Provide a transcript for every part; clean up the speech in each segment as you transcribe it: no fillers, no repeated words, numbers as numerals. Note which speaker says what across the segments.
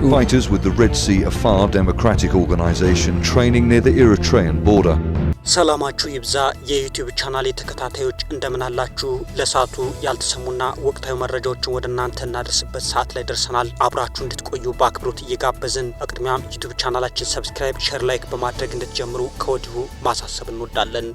Speaker 1: Fighters with the Red Sea Afar Democratic Organization training near the Eritrean border.
Speaker 2: ሰላማችሁ ይብዛ የ YouTube ቻናሌ ተከታታዮች፣ እንደምን አላችሁ? ለሰዓቱ ያልተሰሙና ወቅታዊ መረጃዎችን ወደ እናንተ እናደርስበት ሰዓት ላይ ደርሰናል። አብራችሁ እንድትቆዩ በአክብሮት እየጋበዝን በቅድሚያም YouTube ቻናላችን subscribe፣ share፣ like በማድረግ እንድትጀምሩ ከወዲሁ ማሳሰብ እንወዳለን።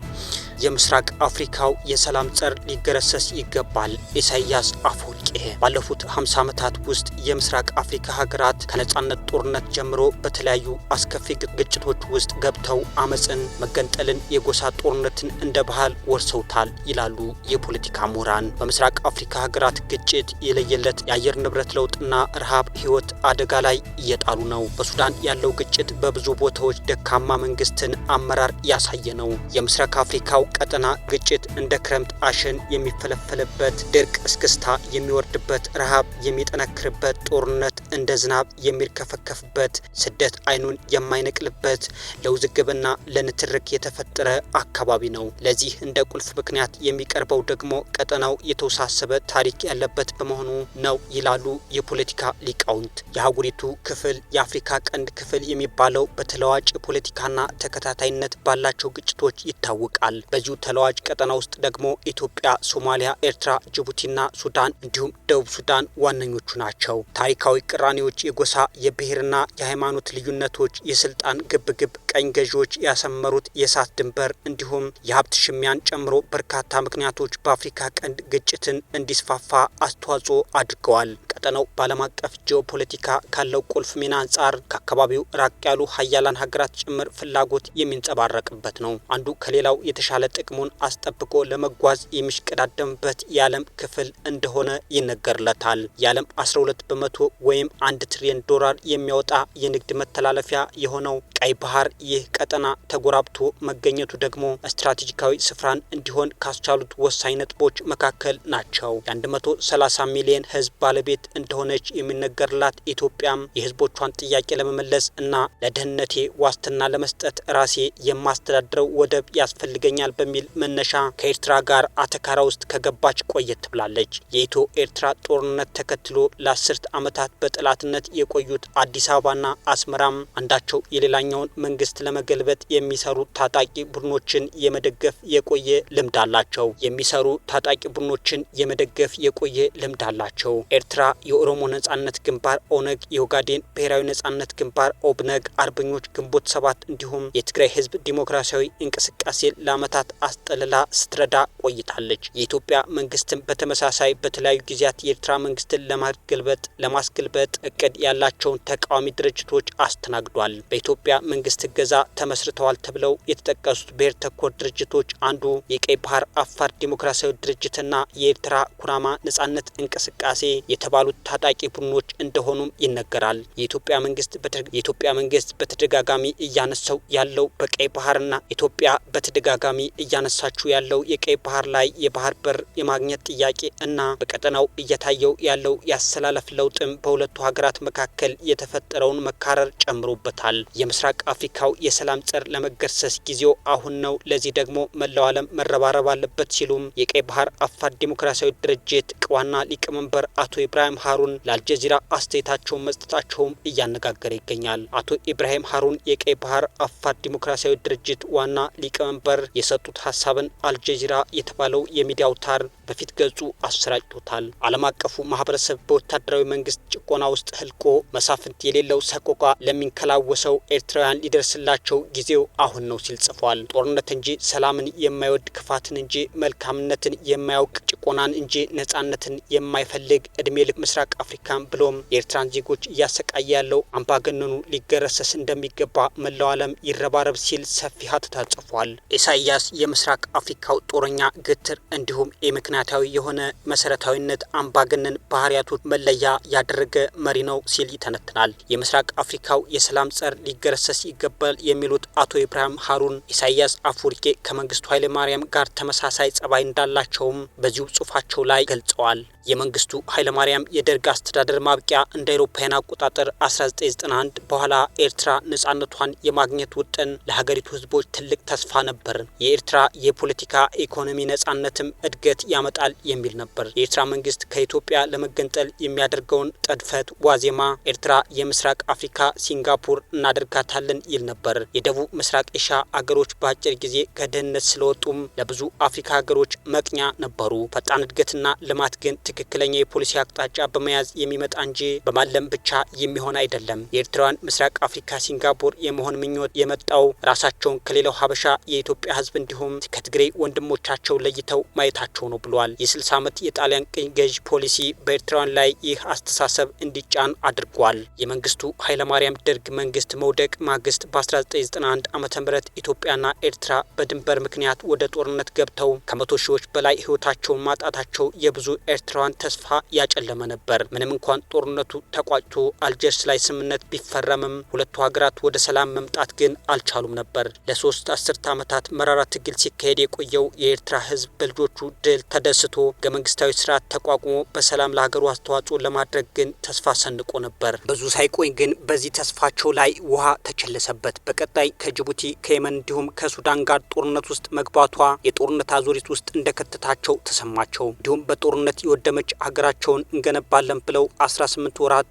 Speaker 2: የምስራቅ አፍሪካው የሰላም ጸር ሊገረሰስ ይገባል። ኢሳያስ አፈወርቂ። ባለፉት 50 ዓመታት ውስጥ የምስራቅ አፍሪካ ሀገራት ከነጻነት ጦርነት ጀምሮ በተለያዩ አስከፊ ግጭቶች ውስጥ ገብተው አመፅን፣ መገንጠልን፣ የጎሳ ጦርነትን እንደ ባህል ወርሰውታል ይላሉ የፖለቲካ ምሁራን። በምስራቅ አፍሪካ ሀገራት ግጭት፣ የለየለት የአየር ንብረት ለውጥና ረሃብ ህይወት አደጋ ላይ እየጣሉ ነው። በሱዳን ያለው ግጭት በብዙ ቦታዎች ደካማ መንግስትን አመራር ያሳየ ነው። የምስራቅ አፍሪካው ቀጠና ግጭት እንደ ክረምት አሸን የሚፈለፈልበት፣ ድርቅ እስክስታ የሚወርድበት፣ ረሃብ የሚጠነክርበት፣ ጦርነት እንደ ዝናብ የሚርከፈከፍበት፣ ስደት አይኑን የማይነቅልበት፣ ለውዝግብና ለንትርክ የተፈጠረ አካባቢ ነው። ለዚህ እንደ ቁልፍ ምክንያት የሚቀርበው ደግሞ ቀጠናው የተወሳሰበ ታሪክ ያለበት በመሆኑ ነው ይላሉ የፖለቲካ ሊቃውንት። የአህጉሪቱ ክፍል የአፍሪካ ቀንድ ክፍል የሚባለው በተለዋጭ የፖለቲካና ተከታታይነት ባላቸው ግጭቶች ይታወቃል። በዚሁ ተለዋጭ ቀጠና ውስጥ ደግሞ ኢትዮጵያ፣ ሶማሊያ፣ ኤርትራ፣ ጅቡቲና ሱዳን እንዲሁም ደቡብ ሱዳን ዋነኞቹ ናቸው። ታሪካዊ ቅራኔዎች፣ የጎሳ፣ የብሔርና የሃይማኖት ልዩነቶች፣ የስልጣን ግብግብ፣ ቅኝ ገዢዎች ያሰመሩት የእሳት ድንበር እንዲሁም የሀብት ሽሚያን ጨምሮ በርካታ ምክንያቶች በአፍሪካ ቀንድ ግጭትን እንዲስፋፋ አስተዋጽኦ አድርገዋል። ቀጠናው በዓለም አቀፍ ጂኦፖለቲካ ካለው ቁልፍ ሚና አንጻር ከአካባቢው ራቅ ያሉ ሀያላን ሀገራት ጭምር ፍላጎት የሚንጸባረቅበት ነው። አንዱ ከሌላው የተሻለ ጥቅሙን አስጠብቆ ለመጓዝ የሚሽቀዳደምበት የዓለም ክፍል እንደሆነ ይነገርለታል። የዓለም 12% ወይም 1 ትሪሊዮን ዶላር የሚያወጣ የንግድ መተላለፊያ የሆነው ቀይ ባህር ይህ ቀጠና ተጎራብቶ መገኘቱ ደግሞ ስትራቴጂካዊ ስፍራን እንዲሆን ካስቻሉት ወሳኝ ነጥቦች መካከል ናቸው። የ130 ሚሊዮን ሕዝብ ባለቤት እንደሆነች የሚነገርላት ኢትዮጵያም የሕዝቦቿን ጥያቄ ለመመለስ እና ለደህንነቴ ዋስትና ለመስጠት ራሴ የማስተዳድረው ወደብ ያስፈልገኛል በሚል መነሻ ከኤርትራ ጋር አተካራ ውስጥ ከገባች ቆየት ብላለች። የኢትዮ ኤርትራ ጦርነት ተከትሎ ለአስርት ዓመታት በጠላትነት የቆዩት አዲስ አበባና አስመራም አንዳቸው የሌላኛውን መንግስት ለመገልበጥ የሚሰሩ ታጣቂ ቡድኖችን የመደገፍ የቆየ ልምድ አላቸው። የሚሰሩ ታጣቂ ቡድኖችን የመደገፍ የቆየ ልምድ አላቸው። ኤርትራ የኦሮሞ ነጻነት ግንባር ኦነግ፣ የኦጋዴን ብሔራዊ ነጻነት ግንባር ኦብነግ፣ አርበኞች ግንቦት ሰባት እንዲሁም የትግራይ ህዝብ ዲሞክራሲያዊ እንቅስቃሴ ለዓመታት አስጠልላ ስትረዳ ቆይታለች። የኢትዮጵያ መንግስትም በተመሳሳይ በተለያዩ ጊዜያት የኤርትራ መንግስትን ለማስገልበጥ እቅድ ያላቸውን ተቃዋሚ ድርጅቶች አስተናግዷል። በኢትዮጵያ መንግስት እገዛ ተመስርተዋል ተብለው የተጠቀሱት ብሔር ተኮር ድርጅቶች አንዱ የቀይ ባህር አፋር ዲሞክራሲያዊ ድርጅትና የኤርትራ ኩናማ ነጻነት እንቅስቃሴ የተባሉት ታጣቂ ቡድኖች እንደሆኑም ይነገራል። የኢትዮጵያ መንግስት በተደጋጋሚ እያነሳው ያለው በቀይ ባህርና ኢትዮጵያ በተደጋጋሚ እያነሳችው ያለው የቀይ ባህር ላይ የባህር በር የማግኘት ጥያቄ እና በቀጠናው እየታየው ያለው የአሰላለፍ ለውጥም በሁለቱ ሀገራት መካከል የተፈጠረውን መካረር ጨምሮበታል። የምስራቅ አፍሪካው የሰላም ጸር ለመገርሰስ ጊዜው አሁን ነው፣ ለዚህ ደግሞ መላው ዓለም መረባረብ አለበት ሲሉም የቀይ ባህር አፋር ዲሞክራሲያዊ ድርጅት ዋና ሊቀመንበር አቶ ኢብራሂም ሀሩን ለአልጀዚራ አስተያየታቸውን መስጠታቸውም እያነጋገረ ይገኛል። አቶ ኢብራሂም ሀሩን የቀይ ባህር አፋር ዲሞክራሲያዊ ድርጅት ዋና ሊቀመንበር የሰጡት ሀሳብን አልጀዚራ የተባለው የሚዲያ አውታር በፊት ገጹ አሰራጭቶታል። ዓለም አቀፉ ማህበረሰብ በወታደራዊ መንግስት ጭቆና ውስጥ ህልቆ መሳፍንት የሌለው ሰቆቃ ለሚንከላወሰው ኤርትራውያን ሊደርስላቸው ጊዜው አሁን ነው ሲል ጽፏል። ጦርነት እንጂ ሰላምን የማይወድ፣ ክፋትን እንጂ መልካምነትን የማያውቅ፣ ጭቆናን እንጂ ነጻነትን የማይፈልግ፣ እድሜ ልክ ምስራቅ አፍሪካን ብሎም የኤርትራን ዜጎች እያሰቃየ ያለው አምባገነኑ ሊገረሰስ እንደሚገባ መላው ዓለም ይረባረብ ሲል ሰፊ ሀተታ ጽፏል። ኢሳያስ የምስራቅ አፍሪካው ጦረኛ፣ ግትር እንዲሁም የምክንያታዊ የሆነ መሰረታዊነት አምባገነን ባህሪያቶች መለያ ያደረገ መሪ ነው ሲል ይተነትናል። የምስራቅ አፍሪካው የሰላም ጸር ሊገረሰስ ይገባል የሚሉት አቶ ኢብራሂም ሀሩን ኢሳያስ አፈወርቂ ከመንግስቱ ኃይለማርያም ጋር ተመሳሳይ ጸባይ እንዳላቸውም በዚሁ ጽሁፋቸው ላይ ገልጸዋል። የመንግስቱ ኃይለማርያም የደርግ አስተዳደር ማብቂያ እንደ አውሮፓውያን አቆጣጠር 1991 በኋላ ኤርትራ ነጻነቷን የማግኘት ውጥን ለሀገሪቱ ህዝቦች ትልቅ ተስፋ ነበር። የኤርትራ የፖለቲካ ኢኮኖሚ ነጻነትም እድገት ያመጣል የሚል ነበር። የኤርትራ መንግስት ከኢትዮጵያ ለመገንጠል የሚያደርገውን ጥድፈት ዋዜማ ኤርትራ የምስራቅ አፍሪካ ሲንጋፖር እናደርጋታለን ይል ነበር። የደቡብ ምስራቅ ኤሽያ አገሮች በአጭር ጊዜ ከድህነት ስለወጡም ለብዙ አፍሪካ ሀገሮች መቅኛ ነበሩ። ፈጣን እድገትና ልማት ግን ትክክለኛ የፖሊሲ አቅጣጫ በመያዝ የሚመጣ እንጂ በማለም ብቻ የሚሆን አይደለም። የኤርትራውያን ምስራቅ አፍሪካ ሲንጋፖር የመሆን ምኞት የመጣው ራሳቸውን ከሌላው ሀበሻ የኢትዮጵያ ህዝብ እንዲሁም ከትግሬ ወንድሞቻቸው ለይተው ማየታቸው ነው ብሏል። የ60 ዓመት የጣሊያን ቅኝ ገዥ ፖሊሲ በኤርትራውያን ላይ ይህ አስተሳሰብ እንዲጫን አድርጓል። የመንግስቱ ኃይለማርያም ደርግ መንግስት መውደቅ ማግስት በ1991 ዓ.ም ኢትዮጵያና ኤርትራ በድንበር ምክንያት ወደ ጦርነት ገብተው ከ100 ሺዎች በላይ ህይወታቸውን ማጣታቸው የብዙ ኤርትራውያን ተስፋ ያጨለመ ነበር። ምንም እንኳን ጦርነቱ ተቋጭቶ አልጀርስ ላይ ስምምነት ቢፈረምም ሁለቱ ሀገራት ወደ ሰላም መምጣት ግን አልቻሉም ነበር። ለ3 አስርተ ዓመታት መራራ ትግል ሲካሄድ የቆየው የኤርትራ ህዝብ በልጆቹ ድል ተደስቶ ህገ መንግስታዊ ስርዓት ተቋቁሞ በሰላም ለሀገሩ አስተዋጽኦ ለማድረግ ግን ተስፋ ሰንቆ ነበር። ብዙ ሳይቆይ ግን በዚህ ተስፋቸው ላይ ውሃ ተቸለሰበት። በቀጣይ ከጅቡቲ፣ ከየመን እንዲሁም ከሱዳን ጋር ጦርነት ውስጥ መግባቷ የጦርነት አዙሪት ውስጥ እንደከተታቸው ተሰማቸው። እንዲሁም በጦርነት የወደመች ሀገራቸውን እንገነባለን ብለው 18 ወራት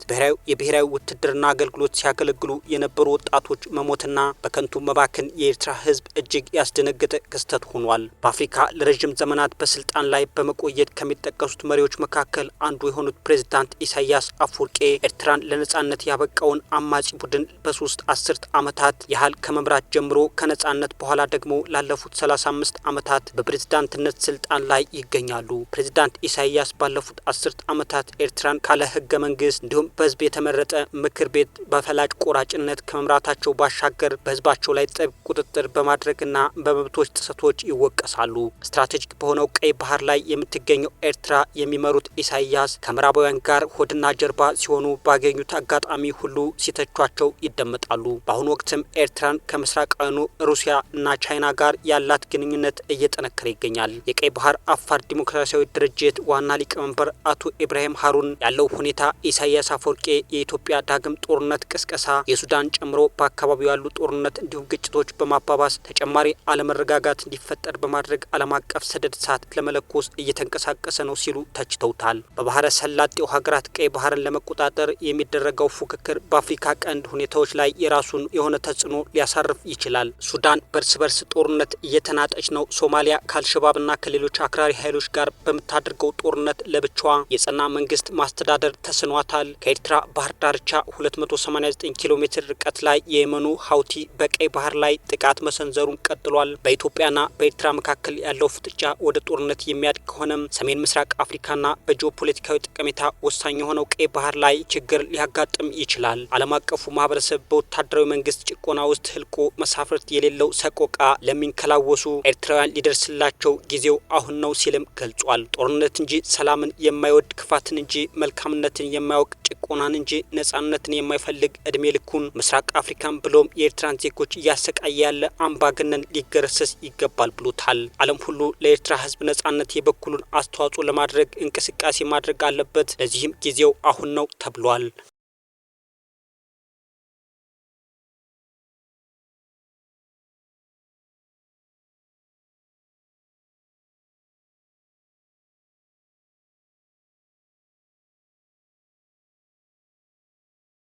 Speaker 2: የብሔራዊ ውትድርና አገልግሎት ሲያገለግሉ የነበሩ ወጣቶች መሞትና በከንቱ መባከን የኤርትራ ህዝብ እጅግ ያስደነገጠ ክስተት ሆኗል። በአፍሪካ ለረዥም ዘመናት በስልጣን ላይ በመቆየት ከሚጠቀሱት መሪዎች መካከል አንዱ የሆኑት ፕሬዝዳንት ኢሳያስ አፈወርቂ ኤርትራን ለነጻነት ያበቃውን አማጺ ቡድን በ3 አስርት ዓመታት ያህል ከመምራት ጀምሮ ከነጻነት በኋላ ደግሞ ላለፉት 35 ዓመታት በፕሬዝዳንትነት ስልጣን ላይ ይገኛሉ። ፕሬዝዳንት ኢሳያስ ባለፉት 10 ዓመታት ኤርትራን ካለ ህገ መንግስት እንዲሁም በህዝብ የተመረጠ ምክር ቤት በፈላጭ ቆራጭነት ከመምራታቸው ባሻገር በህዝባቸው ላይ ጥብቅ ቁጥጥር በማድረግና በመብቶች ጥሰቶች ይወቀሳሉ። ስትራቴጂክ በሆነው ቀይ ባህር ላይ የምትገኘው ኤርትራ የሚመሩት ኢሳያስ ከምዕራባውያን ጋር ሆድና ጀርባ ሲሆኑ ባገኙት አጋጣሚ ሁሉ ሲተቿቸው ይደመጣሉ። በአሁኑ ወቅትም ኤርትራን ከምስራቃውያኑ ሩሲያ እና ቻይና ጋር ያላት ግንኙነት እየጠነከረ ይገኛል። የቀይ ባህር አፋር ዲሞክራሲያዊ ድርጅት ዋና ሊቀመንበር አቶ ኢብራሂም ሀሩን ያለው ሁኔታ ኢሳያስ አፈወርቂ የኢትዮጵያ ዳግም ጦርነት ቅስቀሳ፣ የሱዳን ጨምሮ በአካባቢው ያሉ ጦርነት እንዲሁም ግጭቶች በማባባስ ተጨማሪ አለመረጋጋት እንዲፈጠር በማድረግ ዓለም አቀፍ ሰደድ እሳት ለመለኮስ እየተንቀሳቀሰ ነው ሲሉ ተችተውታል። በባህረ ሰላጤው ሀገራት ቀይ ባህርን ለመቆጣጠር የሚደረገው ፉክክር በአፍሪካ ቀንድ ሁኔታዎች ላይ የራሱን የሆነ ተጽዕኖ ሊያሳርፍ ይችላል። ሱዳን በእርስ በርስ ጦርነት እየተናጠች ነው። ሶማሊያ ከአልሸባብና ከሌሎች አክራሪ ኃይሎች ጋር በምታደርገው ጦርነት ለብቻዋ የጸና መንግስት ማስተዳደር ተስኗታል። ከኤርትራ ባህር ዳርቻ 289 ኪሎ ሜትር ርቀት ላይ የየመኑ ሀውቲ በቀይ ባህር ላይ ጥቃት መሰንዘሩን ቀጥሏል። በኢትዮጵያና በኤርትራ መካከል ያለው ፍጥጫ ወደ ጦርነት የሚያድግ ከሆነም ሰሜን ምስራቅ አፍሪካና በጂኦፖለቲካዊ ጠቀሜታ ወሳኝ የሆነው ቀይ ባህር ላይ ችግር ሊያጋጥም ይችላል። ዓለም አቀፉ ማህበረሰብ በወታደራዊ መንግስት ጭቆና ውስጥ ህልቆ መሳፍርት የሌለው ሰቆቃ ለሚንከላወሱ ኤርትራውያን ሊደርስላቸው ጊዜው አሁን ነው ሲልም ገልጿል። ጦርነት እንጂ ሰላምን የማይወድ፣ ክፋትን እንጂ መልካምነትን የማያውቅ፣ ጭቆናን እንጂ ነጻነትን የማይፈልግ እድሜ ልኩን ምስራቅ አፍሪካን ብሎም የኤርትራን ዜጎች እያሰቃየ ያለ አምባገነን ሊገረሰስ ይገባል ብሎታል። ዓለም ሁሉ ለኤርትራ ህዝብ ነጻነት የበኩሉን አስተዋጽኦ ለማድረግ እንቅስቃሴ ማድረግ አለበት። ለዚህም ጊዜው አሁን ነው ተብሏል።